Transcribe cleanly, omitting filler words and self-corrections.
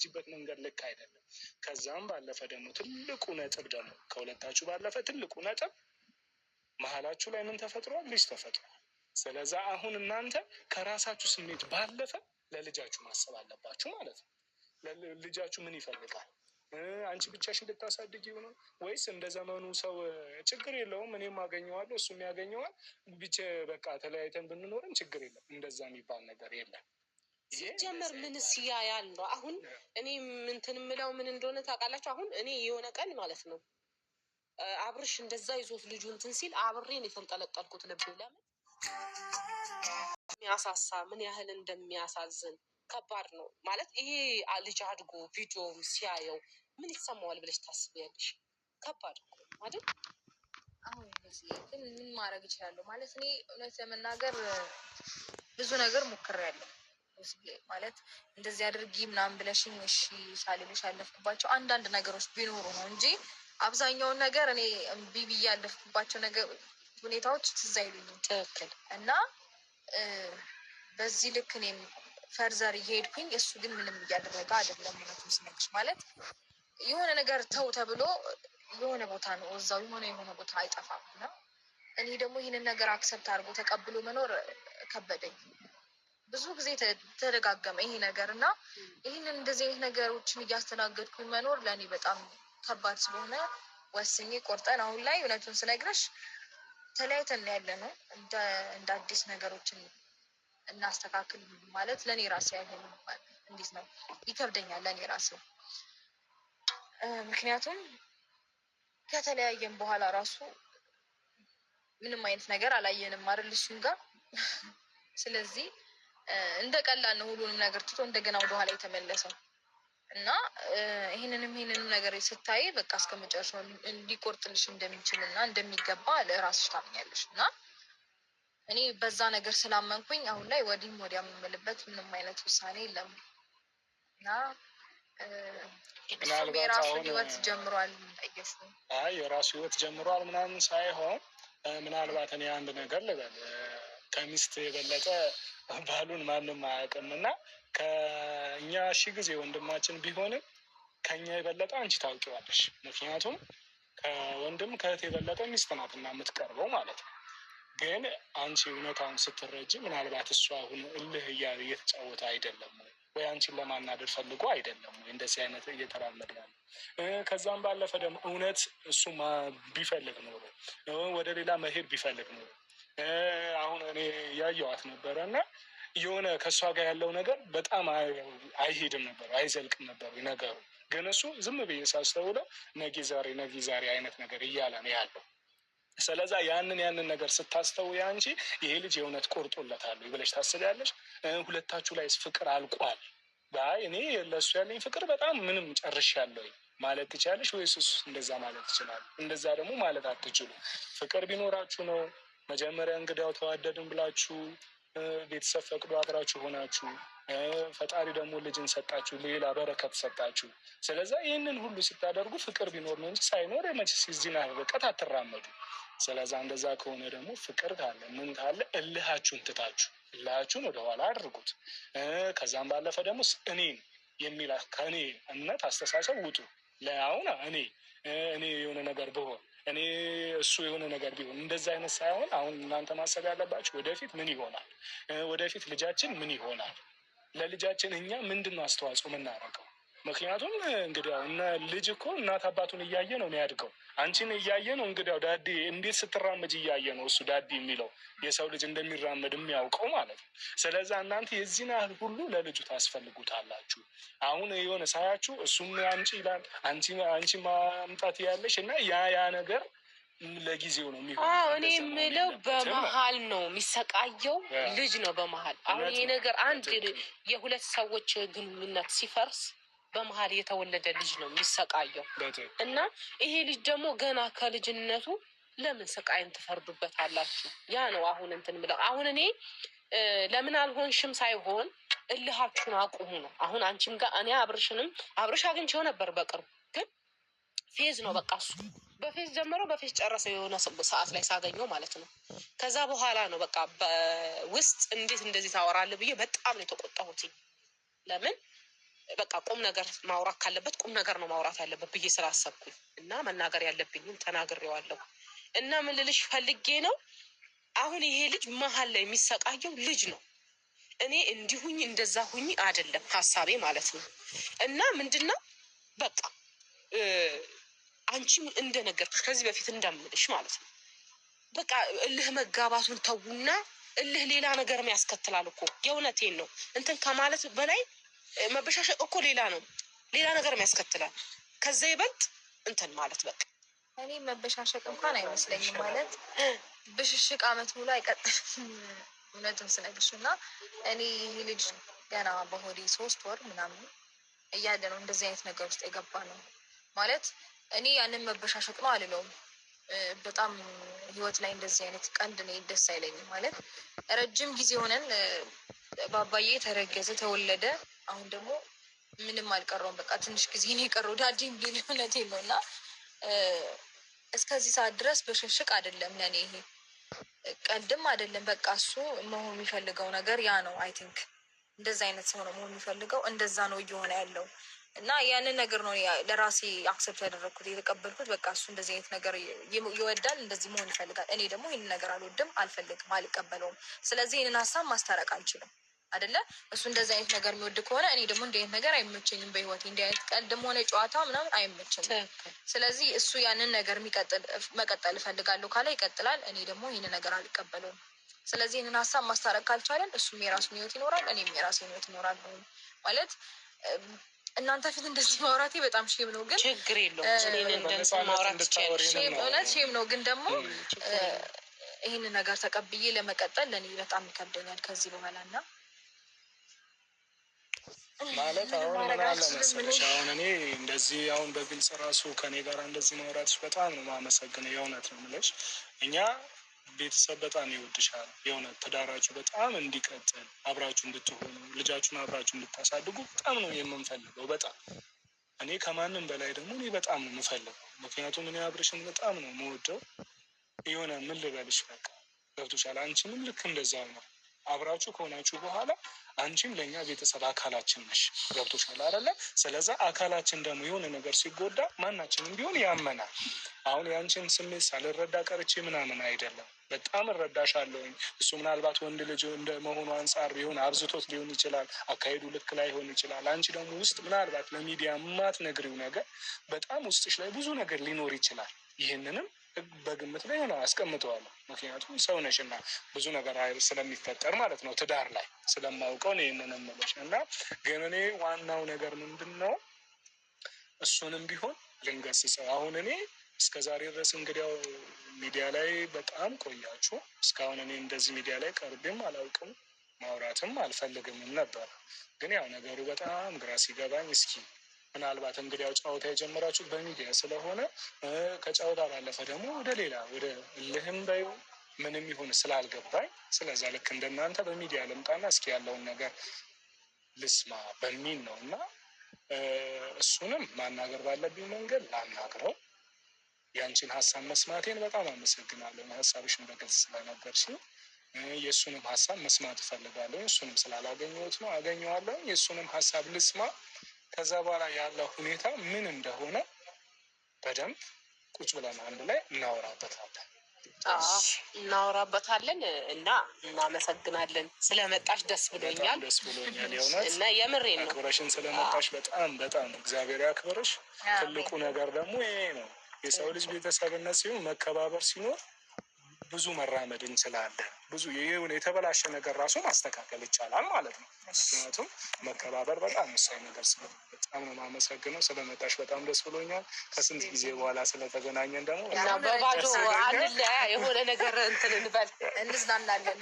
የምትሄጂበት መንገድ ልክ አይደለም። ከዛም ባለፈ ደግሞ ትልቁ ነጥብ ደግሞ ከሁለታችሁ ባለፈ ትልቁ ነጥብ መሀላችሁ ላይ ምን ተፈጥሯል? ልጅ ተፈጥሯል። ስለዛ አሁን እናንተ ከራሳችሁ ስሜት ባለፈ ለልጃችሁ ማሰብ አለባችሁ ማለት ነው። ልጃችሁ ምን ይፈልጋል? አንቺ ብቻሽን ልታሳድጊው ነው ወይስ እንደ ዘመኑ ሰው ችግር የለውም እኔም አገኘዋለሁ እሱም ያገኘዋል ብቻ በቃ ተለያይተን ብንኖርም ችግር የለም፣ እንደዛ የሚባል ነገር የለም። ሲጀመር ምንስ ያያል ነው። አሁን እኔ ምንትን ምለው ምን እንደሆነ ታውቃላችሁ? አሁን እኔ የሆነ ቀን ማለት ነው አብርሽ እንደዛ ይዞት ልጁ እንትን ሲል አብሬን የተንጠለጠልኩት ልቤ ለምን የሚያሳሳ ምን ያህል እንደሚያሳዝን ከባድ ነው ማለት ይሄ ልጅ አድጎ ቪዲዮም ሲያየው ምን ይሰማዋል ብለሽ ታስቢያለሽ? ከባድ እኮ አይደል? አሁን ግን ምን ማድረግ እችላለሁ? ማለት እኔ እውነት ለመናገር ብዙ ነገር ሞክሬያለሁ። ማለት እንደዚህ አድርጊ ምናምን ብለሽኝ እሺ ሳልልሽ ያለፍኩባቸው አንዳንድ ነገሮች ቢኖሩ ነው እንጂ አብዛኛውን ነገር እኔ እምቢ ብዬ ያለፍኩባቸው ነገር ሁኔታዎች ትዝ አይሉኝም። ትክክል። እና በዚህ ልክ እኔም further እየሄድኩኝ እሱ ግን ምንም እያደረገ አይደለም። እውነቱን ስነግርሽ ማለት የሆነ ነገር ተው ተብሎ የሆነ ቦታ ነው እዛው የሆነ የሆነ ቦታ አይጠፋም። እና እኔ ደግሞ ይህንን ነገር accept አድርጎ ተቀብሎ መኖር ከበደኝ። ብዙ ጊዜ ተደጋገመ ይሄ ነገር እና ይህንን እንደዚህ አይነት ነገሮችን እያስተናገድኩኝ መኖር ለእኔ በጣም ከባድ ስለሆነ ወስኜ ቆርጠን አሁን ላይ እውነቱን ስነግርሽ ተለያይተን ያለ ነው። እንደ አዲስ ነገሮችን እናስተካክል ማለት ለእኔ ራሴ አይሆንም። እንዴት ነው ይከብደኛል ለእኔ ራሴ። ምክንያቱም ከተለያየን በኋላ ራሱ ምንም አይነት ነገር አላየንም አይደል እሱም ጋር። ስለዚህ እንደ ቀላል ነው ሁሉንም ነገር ትቶ እንደገና ወደኋላ የተመለሰው እና ይህንንም ይህንንም ነገር ስታይ በቃ እስከ መጨረሻው እንዲቆርጥልሽ እንደሚችል እና እንደሚገባ ለራስሽ ታምኛለሽ። እና እኔ በዛ ነገር ስላመንኩኝ አሁን ላይ ወዲህም ወዲያም የምልበት ምንም አይነት ውሳኔ የለም። እና እሱም ምናልባት የራሱን አሁን ህይወት ጀምሯል። ጠየፉ አይ የራሱ ህይወት ጀምሯል ምናምን ሳይሆን ምናልባት እኔ አንድ ነገር ልበል፣ ከሚስት የበለጠ ባሉን ማንም አያውቅም እና ከእኛ ሺ ጊዜ ወንድማችን ቢሆንም ከኛ የበለጠ አንቺ ታውቂዋለሽ። ምክንያቱም ከወንድም ከእህት የበለጠ ሚስት ናትና የምትቀርበው ማለት ነው። ግን አንቺ እውነታውን ስትረጂ ምናልባት እሱ አሁን እልህ እያለ እየተጫወተ አይደለም ወይ ወይ አንቺን ለማናደድ ፈልጎ አይደለም ወይ እንደዚህ አይነት እየተራመደ ያለ? ከዛም ባለፈ ደግሞ እውነት እሱ ቢፈልግ ኖሮ ወደ ሌላ መሄድ ቢፈልግ ኖሮ አሁን እኔ ያየዋት ነበረ እና የሆነ ከእሷ ጋር ያለው ነገር በጣም አይሄድም ነበር፣ አይዘልቅም ነበር ነገሩ። ግን እሱ ዝም ብዬ ሳስተውለው ነጊ ዛሬ ነጊ ዛሬ አይነት ነገር እያለ ነው ያለው። ስለዛ ያንን ያንን ነገር ስታስተውይ አንቺ ይሄ ልጅ የእውነት ቆርጦለታል ብለሽ ታስቢያለሽ። ሁለታችሁ ላይስ ፍቅር አልቋል? አይ እኔ ለእሱ ያለኝ ፍቅር በጣም ምንም ጨርሻለሁ ማለት ትችያለሽ ወይስ እሱ እንደዛ ማለት ይችላል? እንደዛ ደግሞ ማለት አትችሉ። ፍቅር ቢኖራችሁ ነው መጀመሪያ እንግዲያው ተዋደድን ብላችሁ ቤተሰብ ፈቅዶ አብራችሁ ሆናችሁ ፈጣሪ ደግሞ ልጅን ሰጣችሁ፣ ሌላ በረከት ሰጣችሁ። ስለዛ ይህንን ሁሉ ስታደርጉ ፍቅር ቢኖር ነው እንጂ ሳይኖር መቼስ እዚህን ያህል ርቀት አትራመዱ። ስለዛ እንደዛ ከሆነ ደግሞ ፍቅር ካለ ምን ካለ እልሃችሁን ትታችሁ እልሃችሁን ወደኋላ አድርጉት። ከዛም ባለፈ ደግሞ እኔን የሚል ከእኔ እምነት አስተሳሰብ ውጡ። ለአሁን እኔ እኔ የሆነ ነገር ብሆን እኔ እሱ የሆነ ነገር ቢሆን እንደዛ አይነት ሳይሆን አሁን እናንተ ማሰብ ያለባችሁ ወደፊት ምን ይሆናል፣ ወደፊት ልጃችን ምን ይሆናል፣ ለልጃችን እኛ ምንድን ነው አስተዋጽኦ የምናደርገው? ምክንያቱም እንግዲያው እነ ልጅ እኮ እናት አባቱን እያየ ነው የሚያድገው። አንቺን እያየ ነው እንግዲያው ዳዲ እንዴት ስትራመጅ እያየ ነው እሱ ዳዲ የሚለው የሰው ልጅ እንደሚራመድ የሚያውቀው ማለት ነው። ስለዛ እናንተ የዚህን ያህል ሁሉ ለልጁ ታስፈልጉታላችሁ። አሁን የሆነ ሳያችሁ እሱም አምጪ ይላል፣ አንቺ አንቺ ማምጣት ያለሽ እና ያ ያ ነገር ለጊዜው ነው የሚሆነው። አዎ እኔ እንደዛ መሆን የምለው የለበትም ነው። በመሀል ነው የሚሰቃየው ልጅ ነው በመሀል። አሁን እውነት ይሄ ነው። ነገር አንድ ትክክል። የሁለት ሰዎች ግንኙነት ሲፈርስ በመሀል የተወለደ ልጅ ነው የሚሰቃየው። በትክክል። እና ይሄ ልጅ ደግሞ ገና ከልጅነቱ ለምን ስቃይን ትፈርዱበታላችሁ? ያ ነው አሁን እንትን የምለው። አሁን እኔ ለምን አልሆንሽም ሳይሆን እልሃችሁን አቁሙ ነው። አሁን አንቺም ጋር እኔ አብርሽንም አብርሽ አግኝቼው ነበር በቅርቡ፣ ግን ፌዝ ነው በቃ እሱ በፌዝ ጀመረው በፌዝ ጨረሰው። የሆነ ሰዓት ላይ ሳገኘው ማለት ነው። ከዛ በኋላ ነው በቃ በውስጥ እንዴት እንደዚህ ታወራለህ ብዬ በጣም ነው የተቆጣሁት። ለምን በቃ ቁም ነገር ማውራት ካለበት ቁም ነገር ነው ማውራት ያለበት ብዬ ስላሰብኩኝ እና መናገር ያለብኝም ተናግሬዋለሁ። እና ምን ልልሽ ፈልጌ ነው፣ አሁን ይሄ ልጅ መሀል ላይ የሚሰቃየው ልጅ ነው። እኔ እንዲሁኝ እንደዛ ሁኝ አይደለም ሀሳቤ ማለት ነው። እና ምንድን ነው በቃ አንቺም እንደነገርኩሽ ከዚህ በፊት እንደምልሽ ማለት ነው። በቃ እልህ መጋባቱን ተዉና፣ እልህ ሌላ ነገርም ያስከትላል እኮ፣ የእውነቴን ነው። እንትን ከማለት በላይ መበሻሸቅ እኮ ሌላ ነው፣ ሌላ ነገርም ያስከትላል። ከዛ ይበልጥ እንትን ማለት በቃ እኔ መበሻሸቅ እንኳን አይመስለኝም። ማለት ብሽሽቅ አመት ሙሉ አይቀጥልም። እውነቱን ስነግርሽ እና እኔ ይህ ልጅ ገና በሆዴ 3 ወር ምናምን እያለ ነው እንደዚህ አይነት ነገር ውስጥ የገባ ነው። ማለት እኔ ያንን መበሻሸቅ ነው አልለውም። በጣም ህይወት ላይ እንደዚህ አይነት ቀንድ እኔ ደስ አይለኝም። ማለት ረጅም ጊዜ ሆነን፣ ባባዬ ተረገዘ፣ ተወለደ። አሁን ደግሞ ምንም አልቀረውም። በቃ ትንሽ ጊዜ ነው የቀረው። ዳዲም ቢል እውነቴን ነው እና እስከዚህ ሰዓት ድረስ ብሽሽቅ አይደለም ለእኔ፣ ይሄ ቀልድም አይደለም። በቃ እሱ መሆን የሚፈልገው ነገር ያ ነው። I think እንደዛ አይነት ሰው ነው መሆን የሚፈልገው። እንደዛ ነው እየሆነ ያለው እና ያንን ነገር ነው ለራሴ accept ያደረግኩት፣ የተቀበልኩት። በቃ እሱ እንደዚህ አይነት ነገር ይወዳል፣ እንደዚህ መሆን ይፈልጋል። እኔ ደግሞ ይህንን ነገር አልወድም፣ አልፈልግም፣ አልቀበለውም። ስለዚህ ይህንን ሀሳብ ማስታረቅ አልችልም አይደለ? እሱ እንደዚህ አይነት ነገር የሚወድ ከሆነ እኔ ደግሞ እንዲህ አይነት ነገር አይመቸኝም። በህይወቴ እንዲህ አይነት ቀልድም ሆነ ጨዋታ ምናምን አይመቸኝም። ስለዚህ እሱ ያንን ነገር መቀጠል እፈልጋለሁ ካለ ይቀጥላል። እኔ ደግሞ ይህንን ነገር አልቀበለውም። ስለዚህ ይህንን ሀሳብ ማስታረቅ ካልቻለን እሱም የራሱን ህይወት ይኖራል፣ እኔም የራሴን ህይወት ይኖራለሁ። ማለት እናንተ ፊት እንደዚህ ማውራቴ በጣም shame ነው፣ ግን ችግር የለውም። እኔን እንደ እንትን ማውራት ትችያለሽ። Shame፣ እውነት shame ነው። ግን ደግሞ ይህንን ነገር ተቀብዬ ለመቀጠል ለእኔ በጣም ይከብደኛል ከዚህ በኋላ እና ማለት አሁን ምን አለ መሰለሽ፣ አሁን እኔ እንደዚህ አሁን በግልጽ ራሱ ከኔ ጋር እንደዚህ ማውራትሽ በጣም ነው የማመሰግነው። የእውነት ነው የምልሽ፣ እኛ ቤተሰብ በጣም ይወድሻል። የእውነት ትዳራችሁ በጣም እንዲቀጥል፣ አብራችሁ እንድትሆኑ፣ ልጃችሁን አብራችሁ እንድታሳድጉ በጣም ነው የምንፈልገው። በጣም እኔ ከማንም በላይ ደግሞ እኔ በጣም ነው የምፈልገው። ምክንያቱም እኔ አብርሽን በጣም ነው የምወደው። የሆነ ምን ልበልሽ፣ በቃ ገብቶሻል። አንቺንም ልክ እንደዛው ነው። አብራችሁ ከሆናችሁ በኋላ አንቺም ለእኛ ቤተሰብ አካላችን ነሽ። ገብቶሻል አይደለ? ስለዛ አካላችን ደግሞ የሆነ ነገር ሲጎዳ ማናችንም ቢሆን ያመናል። አሁን የአንቺን ስሜት ሳልረዳ ቀርቼ ምናምን አይደለም። በጣም እረዳሻለሁኝ። እሱ ምናልባት ወንድ ልጅ እንደ መሆኑ አንጻር ቢሆን አብዝቶት ሊሆን ይችላል። አካሄዱ ልክ ላይሆን ይችላል። አንቺ ደግሞ ውስጥ ምናልባት ለሚዲያ የማትነግሪው ነገር በጣም ውስጥሽ ላይ ብዙ ነገር ሊኖር ይችላል። ይህንንም በግምት ላይ ሆነ አስቀምጠዋለሁ። ምክንያቱም ሰው ነሽና ብዙ ነገር ስለሚፈጠር ማለት ነው። ትዳር ላይ ስለማውቀው ነው ይህንን የምልሽ። እና ግን እኔ ዋናው ነገር ምንድን ነው፣ እሱንም ቢሆን ልንገስጸው። አሁን እኔ እስከ ዛሬ ድረስ እንግዲያው ሚዲያ ላይ በጣም ቆያችሁ። እስካሁን እኔ እንደዚህ ሚዲያ ላይ ቀርቤም አላውቅም፣ ማውራትም አልፈልግምም ነበር። ግን ያው ነገሩ በጣም ግራ ሲገባኝ እስኪ ምናልባት እንግዲያው ጨዋታ የጀመራችሁት በሚዲያ ስለሆነ ከጨዋታ ባለፈ ደግሞ ወደ ሌላ ወደ እልህም በይው ምንም ይሁን ስላልገባኝ፣ ስለዛ ልክ እንደናንተ በሚዲያ ልምጣና እስኪ ያለውን ነገር ልስማ በሚል ነው። እና እሱንም ማናገር ባለብኝ መንገድ ላናግረው። ያንቺን ሀሳብ መስማቴን በጣም አመሰግናለሁ። ሀሳብሽን በግልጽ ስለነገርሽኝ የእሱንም ሀሳብ መስማት እፈልጋለሁ። እሱንም ስላላገኘሁት ነው፣ አገኘዋለሁ። የእሱንም ሀሳብ ልስማ። ከዛ በኋላ ያለው ሁኔታ ምን እንደሆነ በደንብ ቁጭ ብለን አንድ ላይ እናወራበታለን። እናወራበታለን እና እናመሰግናለን። ስለመጣሽ ደስ በጣም ብሎኛል ደስ ብሎኛል። የእውነት እና የምሬን ነው። አክብረሽን ስለመጣሽ በጣም በጣም እግዚአብሔር ያክብርሽ። ትልቁ ነገር ደግሞ ይሄ ነው። የሰው ልጅ ቤተሰብነት ሲሆን፣ መከባበር ሲኖር ብዙ መራመድ እንችላለን። ብዙ የሆነ የተበላሸ ነገር ራሱ ማስተካከል ይቻላል ማለት ነው። ምክንያቱም መከባበር በጣም ወሳኝ ነገር ስለሆነ በጣም ነው የማመሰግነው። ስለመጣሽ በጣም ደስ ብሎኛል። ከስንት ጊዜ በኋላ ስለተገናኘን ደግሞ እና በጣም በባዶ ደስ ይለኛል። አንለያ፣ የሆነ ነገር እንትን እንበል። እንዝናናለን።